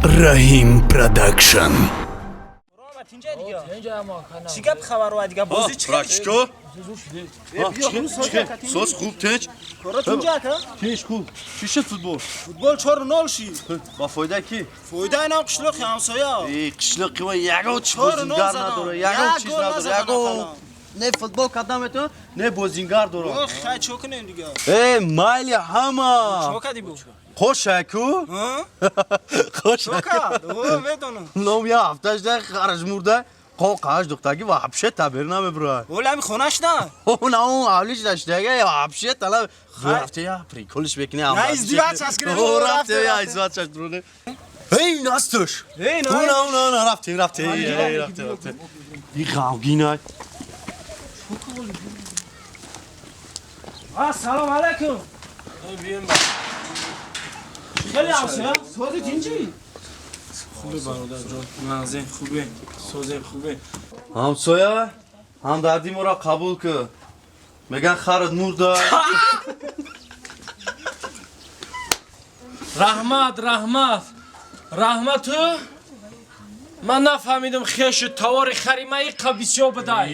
Раҳим Продакшн. Чӣ гап хабарова дига, бозӣ чӣ? Практика? Соз хуб, тинч? Кора тинҷа, ака? Тинч, хуб. Чӣ шуд футбол? Футбол 4-0 шид. Ба фоида ки? Фоидаи нам қишлоқи ҳамсоя. Э, қишлоқи ва ягон чи 4-0 бозингар задан. надора, ягон Як чиз гол надора, назадан ягон ақаллан. Не футбол карда метавонад, не бозингар дорад. Ох, хай, чӣ кунем дига? Э, майли ҳама. Чӣ кардӣ бу? Қошаку? Ҳа? Чӣ Қошаку. кард? О, медонам. Ном я ҳафташ да хараш мурда. Қоқаш духтаги ва ҳабше табир намебурад. Оли ҳами хонаш на. На, он авлиш даштага я ҳабше тала. Рафте я приколиш бекне. На, издеваться аз кунем. О, Рафте, рафте я рафте. издеваться кунем. Эй, настуш. Эй, На, на. на, на, рафте, рафте. Эй, рафте, рафте. И ғамгинай. Ассалому алайкум. Хеле ҳамсоя? Сози тинҷӣ? Хубе, бародарҷон, нағзе, хубе, созе, хубе. Ҳамсоя, ҳамдарди моро қабул кун. Меган харат мурда. Раҳмат, раҳмат, раҳмату. Ман нафаҳмидам, хешу товари харима иқа бисёр будай.